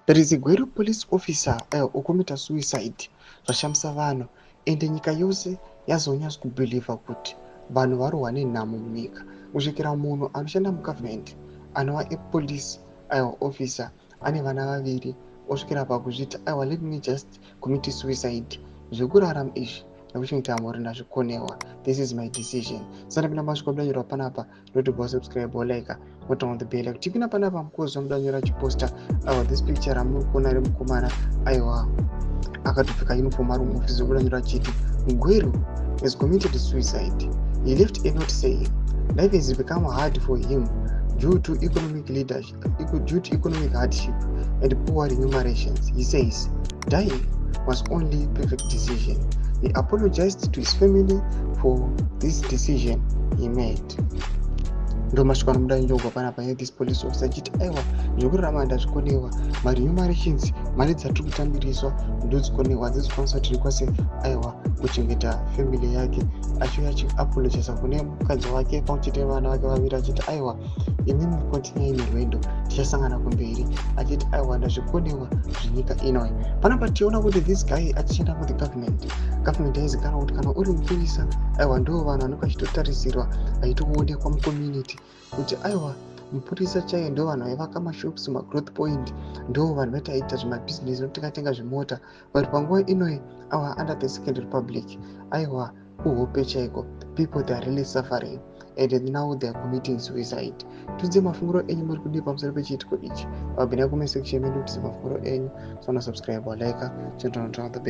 There is a Gweru police officer ocommita suicide, zvashamisa vanhu, ende nyika yose yazonyatsa kubhilivha kuti vanhu varohwa nenhamo munyika, kusvikira munhu anoshanda mugovernment, anova apolice, aiwa, officer ane vana vaviri, osvikira pakuzviti, "Aiwa, let me just commit suicide. Zvekurarama izvi nekuchengeta mhuri ndazvikonewa. This is my decision." Sandapinda masvika mudanyirwa panapa, ndoti subscribe, like, turn on the bell. Kuti tipinda panapa, mukozi wamudanyira achiposta, aiwa, this picture ramuri kuona remukomana, aiwa, akatopfeka uniform ari muofisi wekudanyira, achiti Mugweru has committed suicide. He left a note saying life has become hard for him due to economic hardship and poor remunerations. He says dying was only perfect decision. He apologized to his family for this decision he made. Ndo masvika nomudanjogwa panapa this police officer achiti, "Aiwa, zvekurarama ndazvikonewa. Maremunerations, mari dzatiri kutambiriswa, ndodzikonewa, hadzizokwanisa kuti ndikwanise, aiwa, kuchengeta family yake." Achiuya achiapologisa kune mukadzi wake pamwe chete nevana vake vaviri, achiti, "Aiwa, imimi continuai nerwendo, tichasangana kumberi," achiti, "Aiwa, ndazvikonewa zvenyika inoi." Panapa tiona kuti this guy achienda muthe government. Government yaizikanwa kuti kana uri mupurisa, aiwa, ndo vanhu vanenge vachitotarisirwa, vachitoonekwa mucommunity kuti, aiwa, mupurisa chaiye. Ndo vanhu vaivaka mashops, magrowth point, ndo vanhu vaitaita zvemabhizinesi, notikatenga zvimota. But panguva inoi, aiwa, under the Second Republic, aiwa, kuhope chaiko, people, they are really suffering and now they are committing suicide. Tudze mafunguro enyu, muri kudii pamusoro pechiitiko ichi? Vabhina comment section medu, tudze mafunguro enyu. Sona subscribe, like, turn on the bell.